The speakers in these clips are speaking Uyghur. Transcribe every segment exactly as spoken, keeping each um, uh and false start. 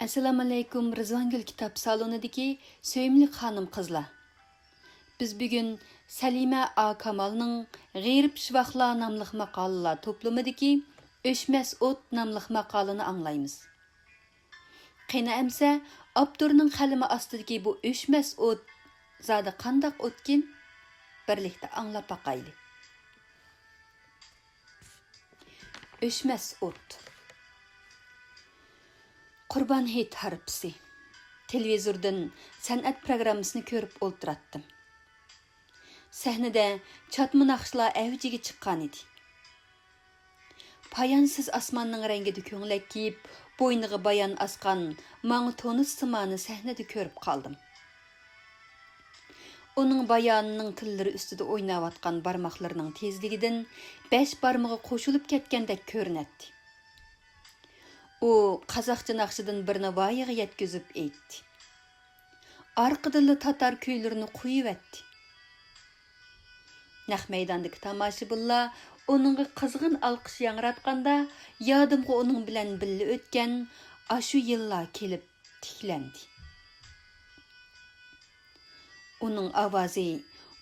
ئەسسالامۇئەلەيكۇم، رىزۋانگۈل كىتاب سالونىدىكى سۆيۈملۈك خانىم-قىزلار. بىز بۈگۈن سەلىمە ئا كامالنىڭ غېرىب شىۋاخلار ناملىق ماقالىلەر توپلىمىدىكى ئۆچمەس ئوت ناملىق ماقالىنى ئاڭلايمىز. قېنى ئەمسە، ئاپتورنىڭ قەلىمى ئاستىدىكى بۇ ئۆچمەس ئوت زادى قانداق ئوتكىن؟ بىرلىكتە ئاڭلاپ باقايلى. ئۆچمەس ئوت. قۇربان ھېيت ھارپىسى. تېلېۋىزوردىن سەنئەت پروگراممىسىنى كۆرۈپ ئولتۇراتتىم. سەھنىدە چاتما ناخشىلار ئەۋجىگە چىققانىدى. پايانسىز ئاسماننىڭ رەڭگىدە كۆڭلەك كىيىپ، بوينىغا بايان ئاسقان ماڭا تونۇش سىمانى سەھنىدە كۆرۈپ قالدىم. ئۇنىڭ بايانىنىڭ تىللىرى ئۈستىدە ئويناۋاتقان بارماقلىرىنىڭ تېزلىكىدىن بەش بارمىقى قوشۇلۇپ كەتكەندەك كۆرۈنەتتى. ئۇ قازاقچە ناخشىدىن بىرنى ۋايىغا يەتكۈزۈپ ئېيتتى. ئارقىدىنلا تاتار كۈيلىرىنى قويۇۋەتتى. نەق مەيداندىكى تاماشىبىنلار ئۇنىڭغا قىزغىن ئالقىش ياڭراتقاندا، يادىمغا ئۇنىڭ بىلەن بىللە ئۆتكەن ئاشۇ يىللار كېلىپ تىكلەندى. ئۇنىڭ ئاۋازى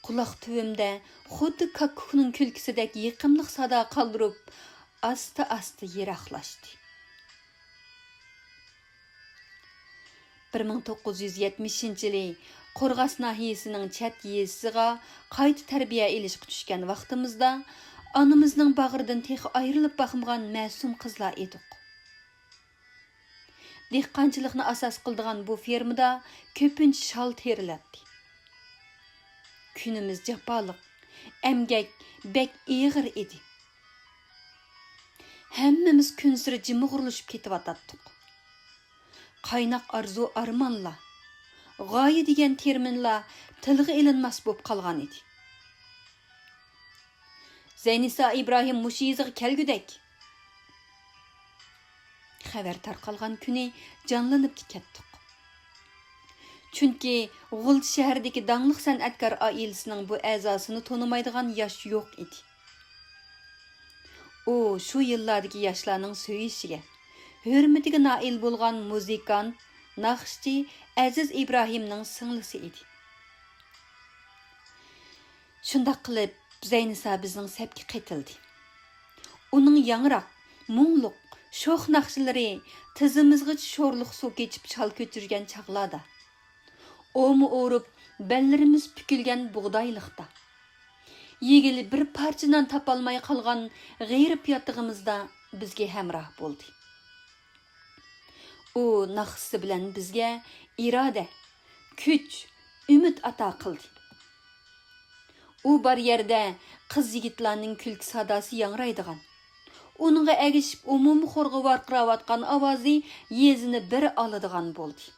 قۇلاق تۈۋىمدە خۇددى كاككۇكنىڭ كۈلكىسىدەك يېقىملىق سادا قالدۇرۇپ، ئاستا-ئاستا يىراقلاشتى. بىر مىڭ توققۇز يۈز يەتمىشىنچى يىلى قورغاس ناھىيەسىنىڭ چەت يېزىسىغا قايتا تەربىيە ئېلىشقا چۈشكەن ۋاقتىمىزدا، ئانىمىزنىڭ باغرىدىن تېخى ئايرىلىپ باقمىغان مەسۇم قىزلار ئىدۇق. دېھقانچىلىقنى ئاساس قىلىدىغان بۇ فېرمىدا كۆپىنچە شال تېرىلەتتى. كۈنىمىز جاپالىق، ئەمگەك بەك ئېغىر ئىدى. ھەممىمىز كۈنسېرى جىمىغۇرلىشىپ كېتىۋاتاتتۇق. قايناق ئارزۇ-ئارمانلار، غايە دېگەن تېرمىنلار تىلغا ئېلىنماس بولۇپ قالغان ئىدى. زەينىسا ئىبراھىم مۇشۇ يېزىغا كەلگۈدەك! خەۋەر تارقالغان كۈنى جانلىنىپ كەتتۇق. چۈنكى غۇلجا شەھىرىدىكى داڭلىق سەنئەتكار ئائىلىسىنىڭ بۇ ئەزاسىنى تونۇمايدىغان ياش يوق ئىدى. ئۇ شۇ يىللاردىكى ياشلارنىڭ سۆيۈشىگە، ھۆرمىتىگە نائىل بولغان مۇزىكانت، ناخشىچى ئەزىز ئىبراھىمنىڭ سىڭلىسى ئىدى. شۇنداق قىلىپ، زەينىسا بىزنىڭ سەپكە قېتىلدى. ئۇنىڭ ياڭراق، مۇڭلۇق، شوخ ناخشىلىرى تىزىمىزغىچە شورلۇق سۇ كېچىپ شال كۆتۈرگەن چاغلاردا، ئومۇ ئۇرۇپ، بەللىرىمىز پۈكۈلگەن بۇغدايلىقتا، يېگىلى بىر پارچە نان تاپالماي قالغان غېرىب ياتىقىمىزدا بىزگە ھەمراھ بولدى. ئۇ ناخشىسى بىلەن بىزگە ئىرادە، كۈچ، ئۈمىد ئاتا قىلدى. ئۇ بار يەردە قىز-يىگىتلارنىڭ كۈلكە ساداسى ياڭرايدىغان، ئۇنىڭغا ئەگىشىپ ئومۇمىي خورغا ۋارقىراۋاتقان ئاۋازى يېزىنى بىر ئالىدىغان بولدى.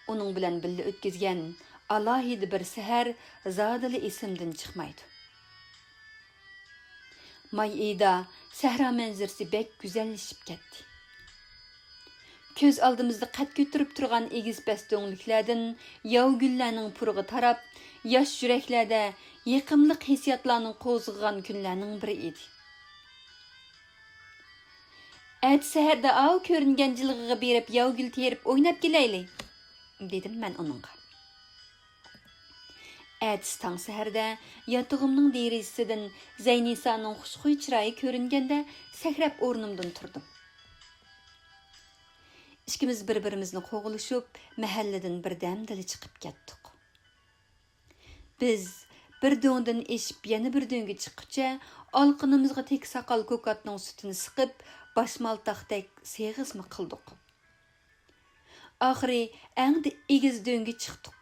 ئۇنىڭ بىلەن بىللە ئۆتكۈزگەن ئالاھىدە بىر سەھەر زادىلا ئېسىمدىن چىقمايدۇ. ماي ئېيىدا سەھرا مەنزىرىسى بەك گۈزەللىشىپ كەتتى. كۆز ئالدىمىزدا قەد كۆتۈرۈپ تۇرغان ئېگىز پەس دۆڭلۈكلەردىن ياۋا گۈللەرنىڭ پۇرىقى تاراپ، ياش يۈرەكلەردە يېقىملىق ھېسسىياتلارنىڭ قوزغىغان كۈنلەرنىڭ بىرى ئىدى. ئەتە سەھەردە ئاۋۇ كۆرۈنگەن جىلغىغا بېرىپ ياۋا گۈل تېرىپ ئويناپ كېلەيلى، دېدىم مەن ئۇنىڭغا. ئەتىسى تاڭ سەھەردە ياتىقىمنىڭ دېرىزىسىدىن زەينىسانىڭ خۇشخۇي چىرايى كۆرۈنگەندە سەكرەپ ئورنۇمدىن تۇردۇم. ئىككىمىز بىر-بىرىمىزنى قوغلىشىپ، مەھەللىدىن بىردەمدىلا چىقىپ كەتتۇق. بىز بىر دۆڭدىن ئېشىپ يەنە بىر دۆڭگە چىققۇچە ئالىقىنىمىزغا تېكە ساقال كوكاتنىڭ سۈتىنى سىقىپ، باشمالتاقتەك سېغىزمۇ قىلدۇق. ئاخىرى ئەڭ ئېگىز دۆڭگە چىقتۇق.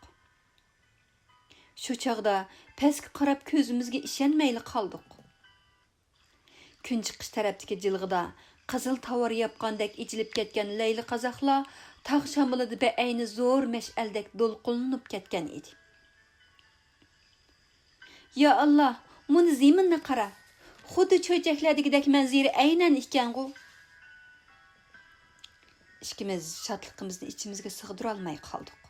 شۇ چاغدا پەسكە قاراپ كۆزىمىزگە ئىشەنمەيلا قالدۇق. كۈن چىقىش تەرەپتىكى جىلغىدا قىزىل تاۋار ياپقاندەك ئېچىلىپ كەتكەن لەيلى قازاقلار تاغ شامىلىدا بەئەينى زور مەشئەلدەك دولقۇنلىنىپ كەتكەن ئىدى. يا ئاللا، مۇنۇ زېمىننى قارا! خۇددى چۆچەكلەردىكىدەك مەنزىرە ئەينەن ئىكەنغۇ! ئىككىمىز شادلىقىمىزنى ئىچىمىزگە سىغدۇرالماي قالدۇق.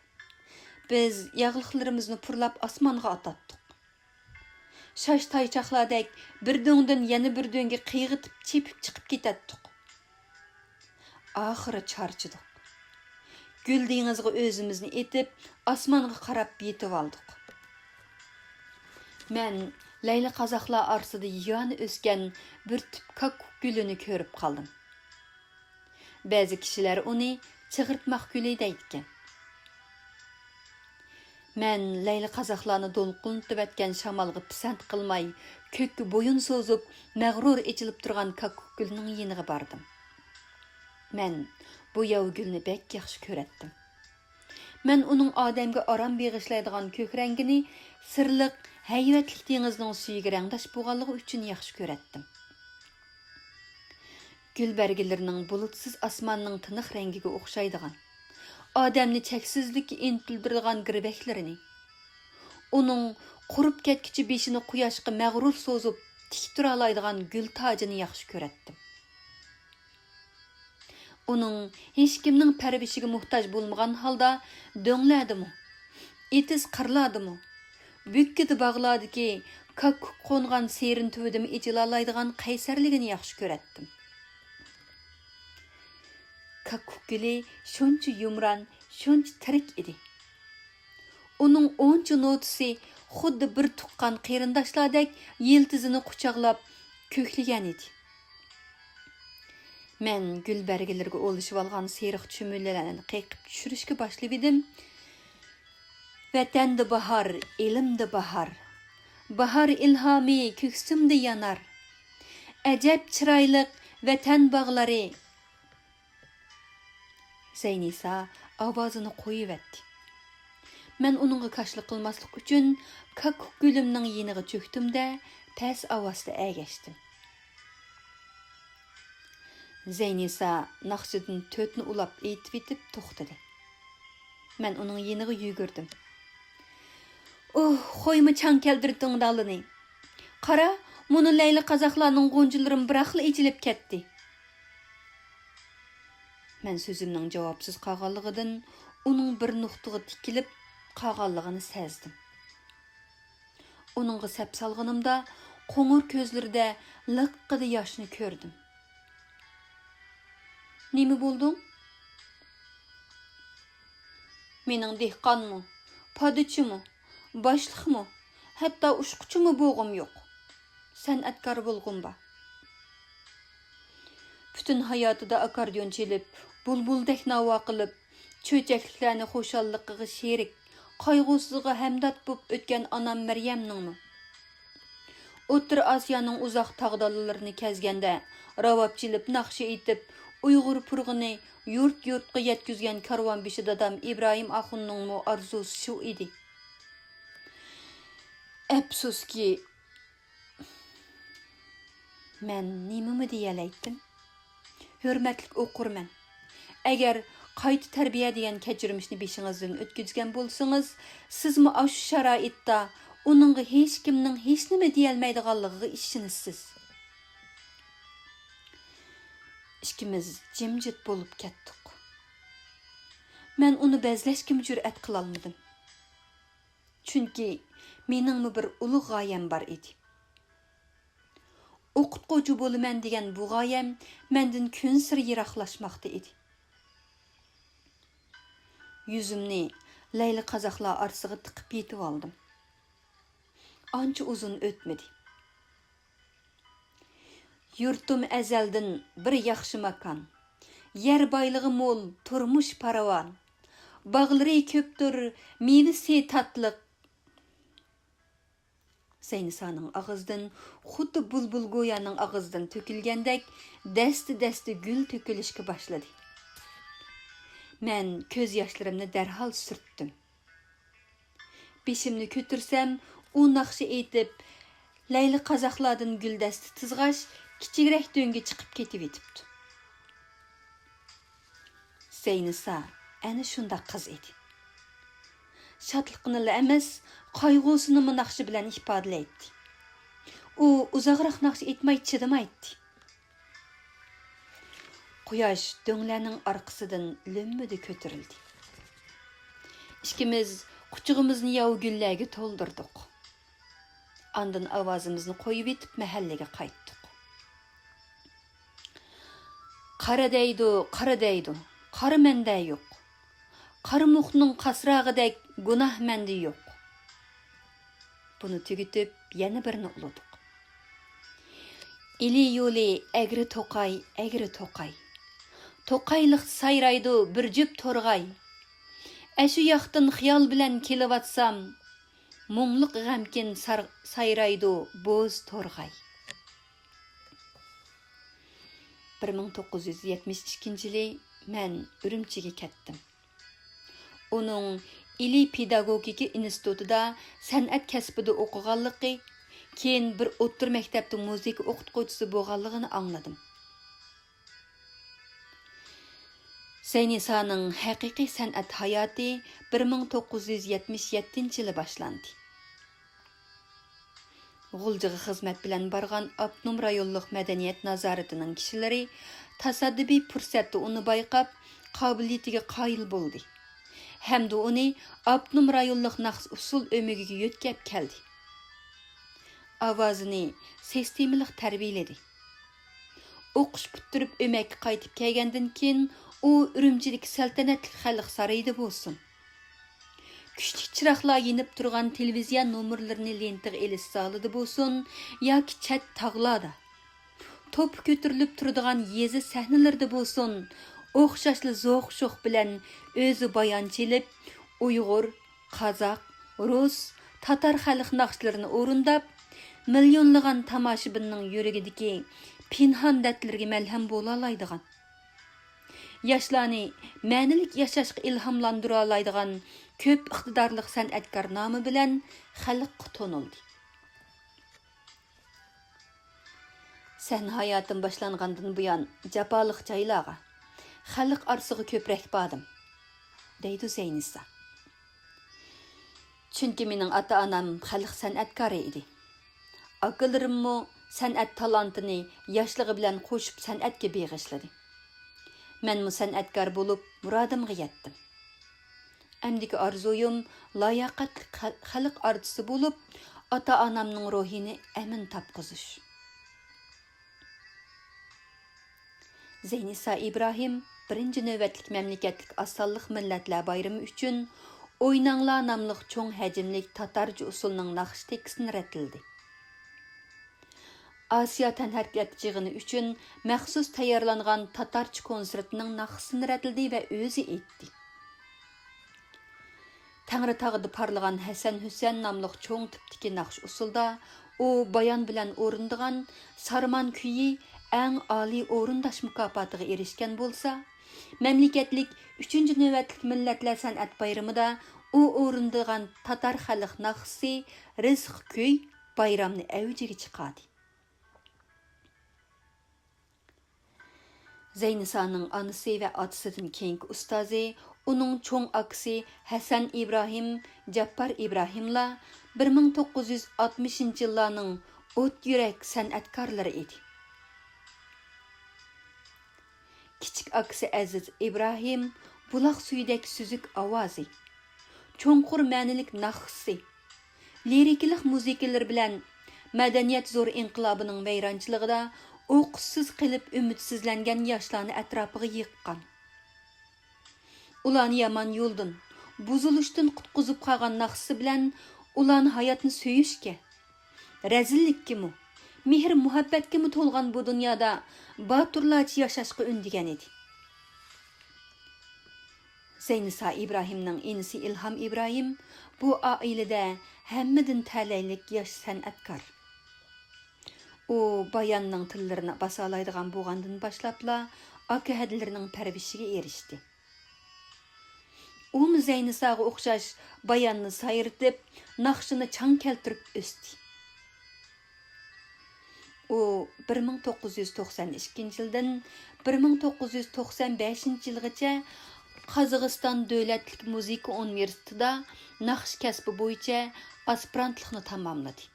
بىز ياغلىقلىرىمىزنى پۇرلاپ ئاسمانغا ئاتاتتۇق. شاش تايچاقلاردەك بىر دۆڭدىن يەنە بىر دۆڭگە قىيغىتىپ چېپىپ چىقىپ كېتەتتۇق. ئاخىرى چارچىدۇق. گۈل دېڭىزىغا ئۆزىمىزنى ئېتىپ، ئاسمانغا قاراپ يېتىۋالدۇق. مەن لەيلى قازاقلار ئارىسىدا يېگانە ئۆسكەن بىر تۈپ كاككۇك گۈلىنى كۆرۈپ قالدىم. بەزى كىشىلەر ئۇنى چىغرىتماق گۈلى دەيدىكەن. مەن لەيلى قازاقلارنى دولقۇنلىتىۋەتكەن شامالغا پىسەنت قىلماي، كۆككە بويۇن سوزۇپ، مەغرۇر ئېچىلىپ تۇرغان كاككۇك گۈلنىڭ يېنىغا باردىم. مەن بۇ ياۋا گۈلنى بەك ياخشى كۆرەتتىم. مەن ئۇنىڭ ئادەمگە ئارام بېغىشلايدىغان كۆك رەڭگىنى سىرلىق، ھەيۋەتلىك دېڭىزنىڭ سۈيىگە رەڭداش بولغانلىقى ئۈچۈن ياخشى كۆرەتتىم. گۈل بەرگىلىرىنىڭ بۇلۇتسىز ئاسماننىڭ تىنىق رەڭگىگە ئوخشايدىغان، ئادەمنى چەكسىزلىككە ئىنتىلدۈرىدىغان گىرۋەكلىرىنى، ئۇنىڭ قۇرۇپ كەتكۈچە بېشىنى قۇياشقا مەغرۇر سوزۇپ تىك تۇرالايدىغان گۈل تاجىنى ياخشى كۆرەتتىم. ئۇنىڭ ھېچكىمنىڭ پەرۋىشىگە موھتاج بولمىغان ھالدا دۆڭلەردىمۇ، ئېتىز قىرلاردىمۇ، بۈككىدە باغلاردىكى كاككۇك قونغان سېرىن تۈۋىدىمۇ ئېچىلالايدىغان قەيسەرلىكىنى ياخشى كۆرەتتىم. كاككۇك گۈلى شۇنچە يۇمران، شۇنچە تىرىك ئىدى. ئۇنىڭ ئونچە نوتىسى خۇددى بىر تۇغقان قېرىنداشلاردەك يىلتىزىنى قۇچاقلاپ كۆكلىگەن ئىدى. مەن گۈل بەرگىلىرىگە ئولىشىۋالغان سېرىق چۈمۈلىلەرنى قېقىپ چۈشۈرۈشكە باشلىۋىدىم. ۋەتەندە باھار، ئېلىمدە باھار. باھار ئىلھامى كۆكسۈمدە يانار. ئەجەب چىرايلىق ۋەتەن باغلىرى. زەينىسا ئاۋازىنى قويۇۋەتتى. مەن ئۇنىڭغا كاشىلا قىلماسلىق ئۈچۈن كاككۇك گۈلۈمنىڭ يېنىغا چۆكتۈم-دە، پەس ئاۋازدا ئەگەشتىم. زەينىسا ناخشىدىن تۆتنى ئۇلاپ ئېيتىۋېتىپ توختىدى. مەن ئۇنىڭ يېنىغا يۈگۈردۈم. ئۇھ، خويما چاڭ كەلتۈردى تۇڭداڭلىنى. قارا، مۇنۇ لەيلى قازاقلارنىڭ غۇنچىلىرىمۇ بىراقلا ئېچىلىپ كەتتى. مەن سۆزۈمنىڭ جاۋابسىز قالغانلىقىدىن ئۇنىڭ بىر نۇقتىغا تىكىلىپ قالغانلىقىنى سەزدىم. ئۇنىڭغا سەپسالغىنىمدا قوڭۇر كۆزلىرىدە لىققىدە ياشنى كۆردۈم. نېمە بولدۇڭ؟ مېنىڭ دېھقانمۇ، پادىچىمۇ، باشلىقمۇ، ھەتتا ئۇچقۇچىمۇ بوغۇم يوق. سەنئەتكار بولغۇم بار. پۈتۈن ھاياتىدا ئاككوردىيون چېلىپ، بۇلبۇلدەك ناۋا قىلىپ، چۆچەكلىكلەرنى خۇشاللىقىغا شېرىك، قايغۇسىغا ھەمدات بولۇپ ئۆتكەن ئانام مەريەمنىڭمۇ، ئوتتۇرا ئاسىيانىڭ ئۇزاق تاغ دالىلىرىنى كەزگەندە، راۋاب چېلىپ ناخشا ئېيتىپ، ئۇيغۇر پۇرىقىنى يۇرت-يۇرتقا يەتكۈزگەن كارۋانبېشى دادام ئىبراھىم ئاخۇننىڭمۇ ئارزۇسى شۇ ئىدى. ئەپسۇسكى، مەن نېمىمۇ دېيەلەيتتىم؟ ھۆرمەتلىك ئوقۇرمەن، ئەگەر قايتا تەربىيە دېگەن كەچۈرمىشنى بېشىڭىزدىن ئۆتكۈزگەن بولسىڭىز، سىزمۇ ئاشۇ شارائىتتا ئۇنىڭغا ھېچكىمنىڭ ھېچنېمە دېيەلمەيدىغانلىقىغا ئىشىنىسىز. ئىككىمىز جىمجىت بولۇپ كەتتۇق. مەن ئۇنى بەزلەشكىمۇ جۈرئەت قىلالمىدىم. چۈنكى مېنىڭمۇ بىر ئۇلۇغ غايەم بار ئىدى. ئوقۇتقۇچى بولىمەن دېگەن بۇ غايەم مەندىن كۈنسېرى يىراقلاشماقتا ئىدى. يۈزۈمنى لەيلى قازاقلار ئارىسىغا تىقىپ يېتىۋالدىم. ئانچە ئۇزۇن ئۆتمىدى. يۇرتۇم ئەزەلدىن بىر ياخشى ماكان. يەر بايلىقى مول، تۇرمۇش پاراۋان. باغلىرى كۆپتۇر، مېۋىسى تاتلىق. زەينىسانىڭ ئاغزىدىن خۇددى بۇلبۇل گويانىڭ ئاغزىدىن تۆكۈلگەندەك دەستە-دەستە گۈل تۆكۈلۈشكە باشلىدى. مەن كۆز ياشلىرىمنى دەرھال سۈرتتۈم. بېشىمنى كۆتۈرسەم، ئۇ ناخشا ئېيتىپ، لەيلى قازاقلاردىن گۈلدەستە تىزغاچ، كىچىكرەك دۆڭگە چىقىپ كېتىۋېتىپتۇ. زەينىسا ئەنە شۇنداق قىز ئىدى. شادلىقىنىلا ئەمەس، قايغۇسىنىمۇ ناخشا بىلەن ئىپادىلەيتتى. ئۇ ئۇزاقراق ناخشا ئېيتماي چىدىمايتتى. قۇياش دۆڭلەرنىڭ ئارقىسىدىن لۆممىدە كۆتۈرۈلدى. ئىككىمىز قۇچىقىمىزنى ياۋا گۈللەرگە تولدۇردۇق. ئاندىن ئاۋازىمىزنى قويۇۋېتىپ مەھەللىگە قايتتۇق. قارا دەيدۇ، قارا دەيدۇ، قارا مەندە يوق. قارىمۇخنىڭ قاسراغىدەك گۇناھ مەندە يوق. بۇنى تۈگىتىپ، يەنە بىرنى ئۇلىدۇق. ئىلى يولى ئەگرى توقاي، ئەگرى توقاي. توقايلىق سايرايدۇ بىر جۈپ تورغاي. ئەشۇ ياقتىن خىيال بىلەن كېلىۋاتسام، مۇڭلۇق غەمكىن سار-، سايرايدۇ بوز تورغاي. بىر مىڭ توققۇز يۈز يەتمىش ئىككىنچى يىلى مەن ئۈرۈمچىگە كەتتىم. ئۇنىڭ ئىلى پېداگوگىكا ئىنستىتۇتىدا سەنئەت كەسپىدە ئوقۇغانلىقى، كېيىن بىر ئوتتۇرا مەكتەپتە مۇزىكا ئوقۇتقۇچىسى بولغانلىقىنى ئاڭلىدىم. زەينىسانىڭ ھەقىقىي سەنئەت ھاياتى بىر مىڭ توققۇز يۈز يەتمىش يەتتىنچى يىلى باشلاندى. غۇلجىغا خىزمەت بىلەن بارغان ئاپتونوم رايونلۇق مەدەنىيەت نازارىتىنىڭ كىشىلىرى تاسادىپىي پۇرسەتتە ئۇنى بايقاپ، قابىلىيىتىگە قايىل بولدى ھەمدە ئۇنى ئاپتونوم رايونلۇق ناخشا ئۇسسۇل ئۆمىكىگە يۆتكەپ كەلدى. ئاۋازىنى سىستېمىلىق تەربىيەلىدى. ئوقۇش پۈتتۈرۈپ ئۆمەككە قايتىپ كەلگەندىن كېيىن، ئۇ ئۈرۈمچىدىكى سەلتەنەتلىك خەلق سارىيىدا بولسۇن، كۈچلۈك چىراغلار يېنىپ تۇرغان تېلېۋىزىيە نومۇرلىرىنى لېنتىغا ئېلىش زالىدا بولسۇن ياكى چەت تاغلاردا، توپا كۆتۈرۈلۈپ تۇرىدىغان يېزا سەھنىلىرىدە بولسۇن، ئوخشاشلا زوق-شوخ بىلەن ئۆزى بايان چېلىپ، ئۇيغۇر، قازاق، رۇس، تاتار خەلق ناخشىلىرىنى ئورۇنداپ، مىليونلىغان تاماشىبىننىڭ يۈرىكىدىكى پىنھان دەردلىرىگە مەلھەم بولالايدىغان، ياشلارنى مەنىلىك ياشاشقا ئىلھاملاندۇرالايدىغان كۆپ ئىقتىدارلىق سەنئەتكار نامى بىلەن خەلققە تونۇلدى. سەھنە ھاياتىم باشلانغاندىن بۇيان، جاپالىق جايلارغا، خەلق ئارىسىغا كۆپرەك باردىم، دەيدۇ زەينىسا. چۈنكى مېنىڭ ئاتا-ئانام خەلق سەنئەتكارى ئىدى. ئاكىلىرىممۇ سەنئەت تالانتىنى ياشلىقى بىلەن قوشۇپ سەنئەتكە بېغىشلىدى. مەنمۇ سەنئەتكار بولۇپ، مۇرادىمغا يەتتىم. ئەمدىكى ئارزۇيۇم لاياقەتلىك خەل-، خەلق ئارتىسى بولۇپ، ئاتا-ئانامنىڭ روھىنى ئەمىن تاپقۇزۇش. زەينىسا ئىبراھىم بىرىنچى نۆۋەتلىك مەملىكەتلىك ئاز سانلىق مىللەتلەر بايرىمى ئۈچۈن ئويناڭلار ناملىق چوڭ ھەجىملىك تاتارچە ئۇسسۇلنىڭ ناخشا تېكىستىنى رەتلىدى. ئاسىيا تەنھەرىكەت يىغىنى ئۈچۈن مەخسۇس تەييارلانغان تاتارچە كونسېرتنىڭ ناخشىسىنى رەتلىدى ۋە ئۆزى ئېيتتى. تەڭرىتاغدا پارلىغان ھەسەن ھۈسەن ناملىق چوڭ تىپتىكى ناخشا ئۇسسۇلدا ئۇ بايان بىلەن ئورۇندىغان سارمان كۈيى ئەڭ ئالىي ئورۇنداش مۇكاپاتىغا ئېرىشكەن بولسا، مەملىكەتلىك ئۈچىنچى نۆۋەتلىك مىللەتلەر سەنئەت بايرىمىدا ئۇ ئورۇندىغان تاتار خەلق ناخشىسى رىزىق كۈي بايرامنى ئەۋجىگە چىقاردى. زەينىسانىڭ ئانىسى ۋە ئاتىسىدىن كېيىنكى ئۇستازى، ئۇنىڭ چوڭ ئاكىسى ھەسەن ئىبراھىم، جاپپار ئىبراھىملار بىر مىڭ توققۇز يۈز ئاتمىشىنچى يىللارنىڭ ئوت يۈرەك سەنئەتكارلىرى ئىدى. كىچىك ئاكىسى ئەزىز ئىبراھىم بۇلاق سۈيىدەك سۈزۈك ئاۋازى، چوڭقۇر مەنىلىك ناخشىسى، لىرىكىلىق مۇزىكىلىرى بىلەن مەدەنىيەت زور ئىنقىلابىنىڭ ۋەيرانچىلىقىدا ئوقۇشسىز قېلىپ ئۈمىدسىزلەنگەن ياشلارنى ئەتراپىغا يىغقان. ئۇلارنى يامان يولدىن، بۇزۇلۇشتىن قۇتقۇزۇپ قالغان ناخشىسى بىلەن ئۇلارنى ھاياتنى سۆيۈشكە، رەزىللىككىمۇ، مېھىر-مۇھەببەتكىمۇ تولغان بۇ دۇنيادا باتۇرلارچە ياشاشقا ئۈندىگەن ئىدى. زەينىسا ئىبراھىمنىڭ ئىنىسى ئىلھام ئىبراھىم بۇ ئائىلىدە ھەممىدىن تەلەيلىك ياش سەنئەتكار. ئۇ باياننىڭ تىللىرىنى باسالايدىغان بولغاندىن باشلاپلا ئاكا-ھەدىلىرىنىڭ پەرۋىشىگە ئېرىشتى. ئۇمۇ زەينىساغا ئوخشاش باياننى سايرىتىپ، ناخشىنى چاڭ كەلتۈرۈپ ئۆستى. ئۇ بىر مىڭ توققۇز يۈز توقسان ئىككىنچى يىلدىن بىر مىڭ توققۇز يۈز توقسان بەشىنچى يىلغىچە قازاقىستان دۆلەتلىك مۇزىكا ئۇنىۋېرسىتېتىدا ناخشا كەسپى بويىچە ئاسپىرانتلىقنى تاماملىدى.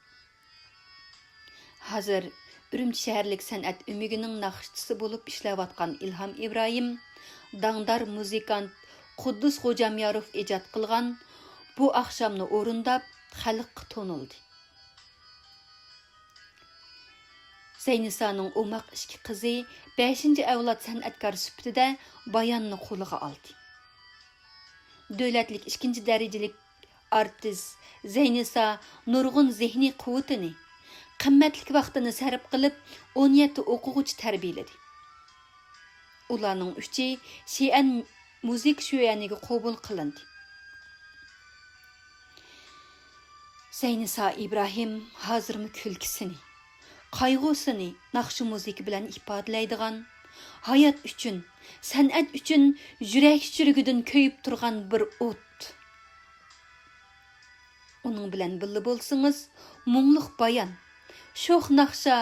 ھازىر ئۈرۈمچى شەھەرلىك سەنئەت ئۆمىكىنىڭ ناخشىچىسى بولۇپ ئىشلەۋاتقان ئىلھام ئىبراھىم، داڭدار مۇزىكانت قۇددۇس خوجامياروف ئىجاد قىلغان بۇ ئاخشامنى ئورۇنداپ، خەلققە تونۇلدى. زەينىسانىڭ ئوماق ئىككى قىزى بەشىنچى ئەۋلاد سەنئەتكار سۈپىتىدە باياننى قولىغا ئالدى. دۆلەتلىك ئىككىنچى دەرىجىلىك ئارتىس زەينىسا نۇرغۇن زېھنىي قۇۋۋىتىنى، قىممەتلىك ۋاقتىنى سەرپ قىلىپ، ئون يەتتە ئوقۇغۇچى تەربىيەلىدى. ئۇلارنىڭ ئۈچى شىئەن مۇزىكا شۆيەنىگە قوبۇل قىلىندى. زەينىسا ئىبراھىم ھازىرمۇ كۈلكىسىنى، قايغۇسىنى ناخشا مۇزىكا بىلەن ئىپادىلەيدىغان، ھايات ئۈچۈن، سەنئەت ئۈچۈن يۈرەك چۆرىكىدىن كۆيۈپ تۇرغان بىر ئوت. ئۇنىڭ بىلەن بىللە بولسىڭىز، مۇڭلۇق بايان، شوخ ناخشا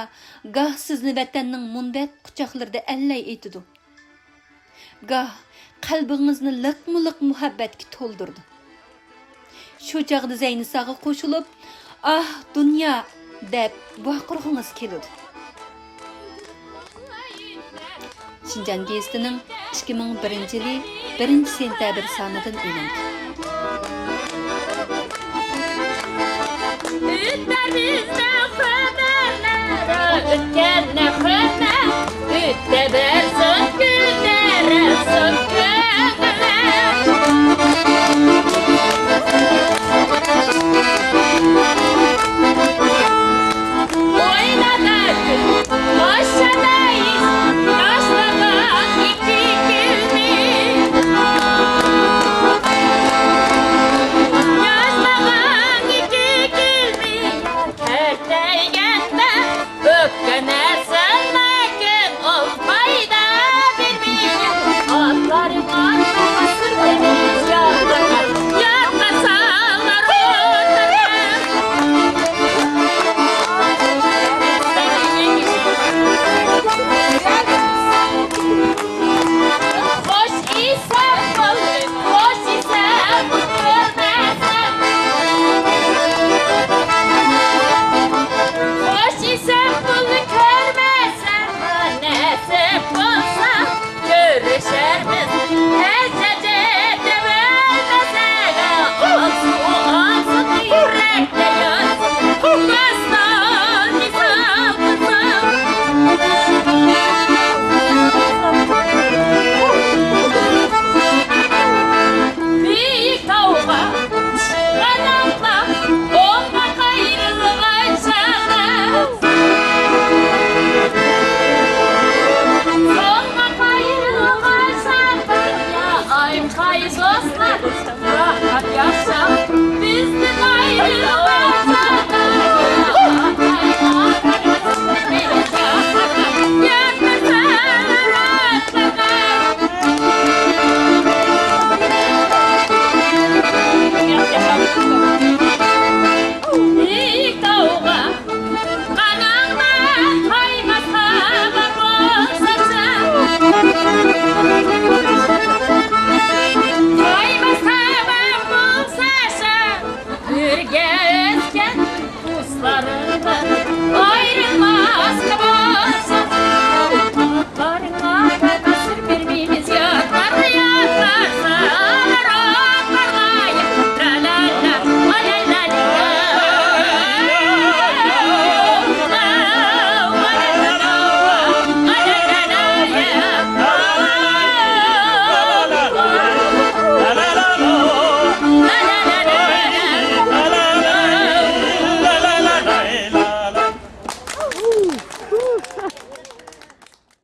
گاھ سىزنى ۋەتەننىڭ مۇنبەت قۇچاقلىرىدا ئەللەي ئېتىدۇ، گاھ قەلبىڭىزنى لىقمۇ لىق مۇھەببەتكە تولدۇرىدۇ. شۇ چاغدا زەينىساغا قوشۇلۇپ، «ئاھ، دۇنيا!» دەپ ۋارقىرىغۇڭىز كېلىدۇ. شىنجاڭ گېزىتىنىڭ ئىككى مىڭ بىرىنچى يىلى بىرىنچى سېنتەبىر سانىدىن ئېلىندى. ئۆتەر بىزنىڭ خەۋەرلەر، ئۆتكەننى